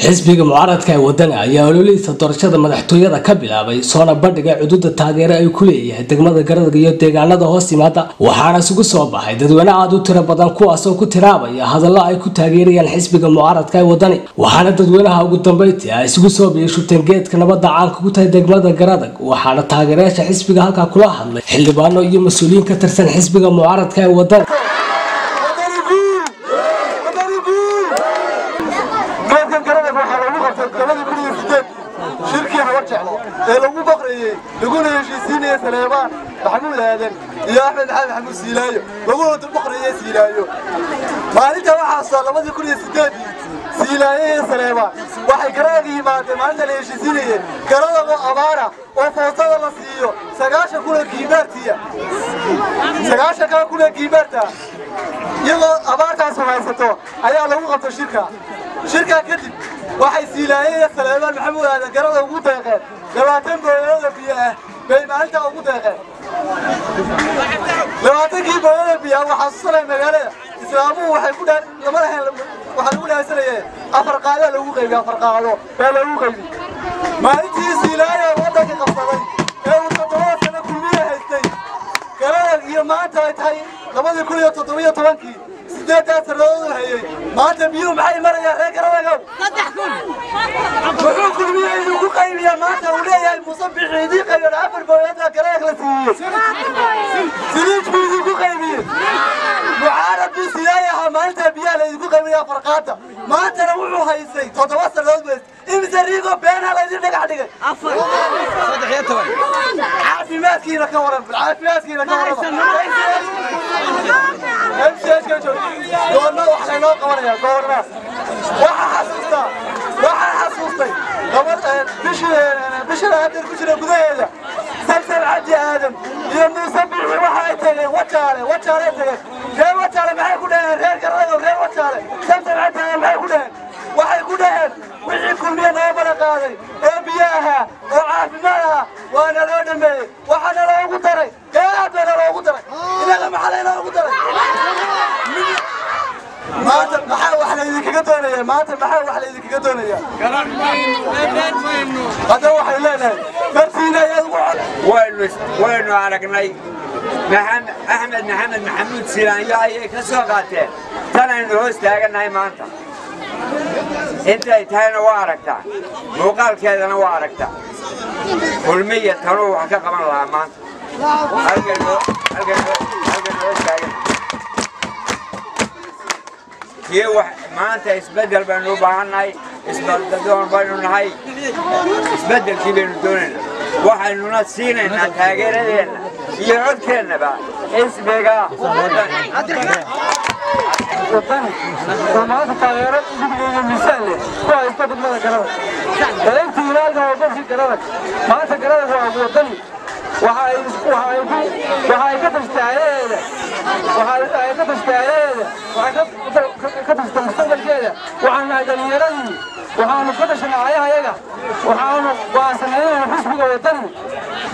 Xisbiga mucaaradka ee Wadani ayaa ololihiisa doorashada madaxtooyada ka bilaabay soona bandhigay cududa taageero ay ku leeyahay degmada Garadag iyo deegaanada hoos yimaada, waxaana isugu soo baxay dadweyne aad u tiro badan kuwaasoo ku tiraabaya hadallo ay ku taageerayaan xisbiga mucaaradka ee Wadani. Waxaana dadweynaha ugu dambeyntii ay isugu soo biyo-shubteen geedka nabadda caanka ku tahay degmada Garadag, waxaana taageerayaasha xisbiga halkaa kula hadlay xildhibaano iyo mas-uuliyiin ka tirsan xisbiga mucaaradka ee Wadani. Shirkii Habar Jeclo ee lagu baqrayey laguna heshiisiinaya Saleebaan Maxamuud Aadan iyo Axmed Maxamed Maxamuud Siilaayo, laguna baqrayey Siilaayo maalinta waxaa 2008-dii Siilaayo iyo Saleebaan waxay Garadaga yimaadeen. Maalinta la heshiisiinayey Garadagoo abaara oo foostada la siiyo 90,000 oo giimaartiya, 90,000 oo giimaarta, iyadoo abaartaas haysato ayaa lagu qabtay shirka. Shirkaa kadib waxay Siilaaye iyo Saleebaan Maxamuud Aadan Garada ugu deeqeen 20 booyadooda biyo ah bay maalintaa ugu deeqeen. 20-kii booyada biyo ah waxaa susanay magaalada islaamuhu waxay ku lama lahayn, waxaa lagu dhaansanayay 4 qaadaa lagu qaybiyey, 4 qaado baa lagu qaybiyey. Maalintii Siilaaye waddanka qabsaday ee uu 7 sano Kulmiye haystay Garada iyo maanta ay tahay 2017-kii, 8-daa sannadood hayay, maanta biyuhu maxay marayaan reer Garadagow? Muxuu Kulmiye idinku qaybiyaa maanta uu leeyahay Muuse Bixi idiin qaybiyan? 4 booyada Garadag la siiyey, siliij buu idinku qaybiyey. Mucaarad buu Siilaaye ahaa maalintaa biyaha la idinku qaybinaya farqaada, maantana wuxuu haystay 7 sannadood buu haystay. Imise riigoo beenha laydin dhagax dhigay? Caafimaadkiina ka waran, caafimaadkiina ka waran. Goorma wax laynoo qabanaya? Goorma? Waxaa xasuustaa, waxaa xasuustay bishii hadeer ku jira gudaheeda Samsam Cabdi Aadam iyo Muuse Bixi waxa ay tageen Wajaale. Wajaale tageen. Reer Wajaale maxay ku dhaheen? Reer Garadago, reer Wajaale, Samsam Cabdi Aadam maxay ku dhaheen? Waxay ku dhaheen wixii Kulmiye noo bala qaaday oo biyo ahaa oo caafimaad ahaa waana loo dhameeyey, waxaana loogu daray dheeraad baana loogu daray. Inaga maxaa laynoogu daray maanta? Maxaa wax laydinkaga doonaya maanta? Maxaa wax laydinkaga doonaya hadda? Waxay leenahay fartiina ayaad ugu Waynu aragnay Axmed Maxamed Maxamuud Silaanyo ayay ka soo qaateen tan aynu hoos taagannahay maanta. Intay tahayna waa aragtaa, muuqaalkeedana waa aragtaa. Kulmiya tanuu wax ka qaban lahaa maanta halkaynu hoos taagan kii wax. Maanta isbeddel baynu u baahannahay, isbadaldoon baynu nahay, isbeddelkii baynu doonaynaa. Waxaynuna siinaynaa taageeradeenna iyo codkeennaba xisbiga Wadani oo maanta taageero guddigeeda miisaan leh ku haysta degmada Garadag. Daleyntii ilaalka waa gobolkii Garadag. Maanta Garadag waa Wadani. Waxa ay waxa ay ka tashtay aayaheeda, waxa ay ka tashtay aayaheeda, waxay ka tashtay mustaqbalkeeda. Waxaan nahay dhalinyaradii, waxaanu ka tashanay aayahayaga, waxaanu go'aansanay inaynu xisbiga Wadani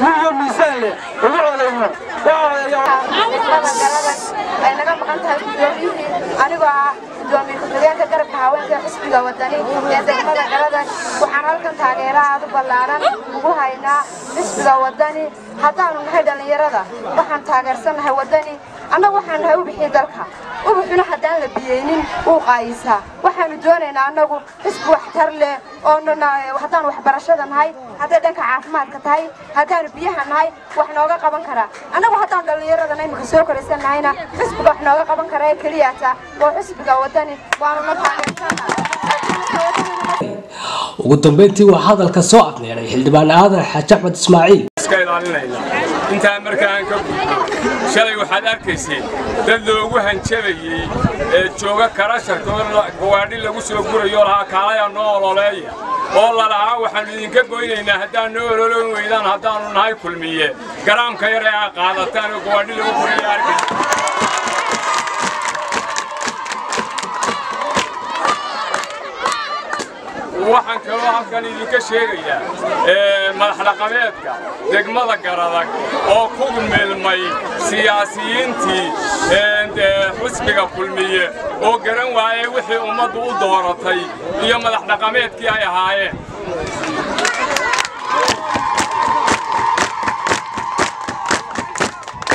wiyo miisaan leh ugu colayno. Degmada Garadag ay naga maqan tahay guddoomiyihii. Anigoo ah gudoomiye ku-xigeenka garabka haweenka xisbiga Wadani ee degmada Garadag, waxaan halkan taageero aad u ballaaran ugu haynaa xisbiga Wadani. Haddaanu nahay dhallinyarada, waxaan taageersannahay Wadani. Annagu waxaan nahay ubixii dalka, ubuxuna haddaan la biyeynin wuu qaayisaa. Waxaanu doonaynaa annagu xisbi waxtar leh oo haddaan waxbarashada nahay, hadday dhanka caafimaadka tahay, haddaanu biyaha nahay, wax nooga qaban karaa. Annagu haddaan dhallinyaradana imika soo koraysan nahayna, xisbiga wax nooga qaban kara ee keliyata waa xisbiga Wadani, waanuna taageersannahay. Ugu dambeyntii waxaa hadalka soo afmeeray xildhibaan Aadan Xaaji Axmed Ismaaciil. Iska ilaalinayna intaa markaan ka gudbo, shalay waxaad arkayseen dad loogu hanjabayey ee jooga karasharka oo gawaadhi lagu soo gurayo lahaa kaalaya noo ololeeya, oo lalahaa waxaannu idinka goynaynaa haddaan noo ololoyn weydaan haddaannu nahay Kulmiye garaamka yar ee aa qaadataan, oo gawaadhi lagu guraya arkaysa. Waxaan kaloo halkan idinka sheegayaa madaxdhaqameedka degmada Garadag oo ku milmay siyaasiyiintii Xisbiga Kulmiye oo garan waayey wixii ummaddu u dooratay iyo madax dhaqameedkii ay ahaayeen.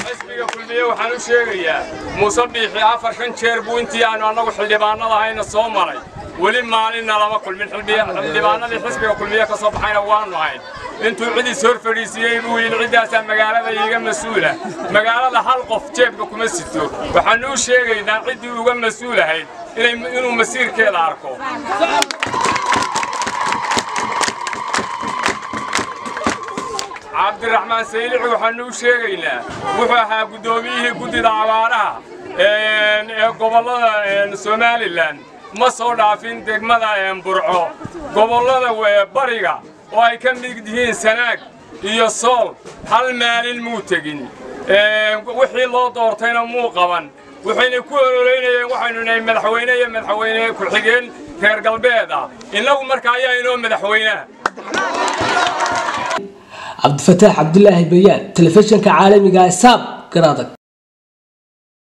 Xisbiga Kulmiye waxaan u sheegayaa, Muuse Biixi 4-5 jeer buu intii aanu annagu xildhibaanada ahayna soo maray, weli maalinna lama kulmin. Xildhibaanadii xisbiga Kulmiye ka soo baxayna waanu ahayn. Intuu cidiis hor fadhiisiiyey buu yidhi ciddaasaa magaalada iiga mas-uula. Magaalada hal qof jeebka kuma sito. Waxaanu u sheegaynaa ciddii uga mas-uulahayd inuu masiirkeeda arko. Cabdiraxmaan Saylici waxaanu u sheegaynaa, wuxuu ahaa guddoomiyihii guddida abaaraha ee gobollada Somalilan, ma soo dhaafin degmada Burco. Gobollada bariga oo ay ka mid yihiin Sanaag iyo Sool hal maalin muu tegin, wixii loo doortayna muu qaban. Waxayna ku ololeynayeen waxaynu nahay madaxweyne iyo madaxweyne ku-xigeen reer galbeed ah. Innagu marka ayaa inoo madaxweynaha. Cabdifataax Cabdulaahi Bayaan, telefishinka caalamiga Saab, Garadag.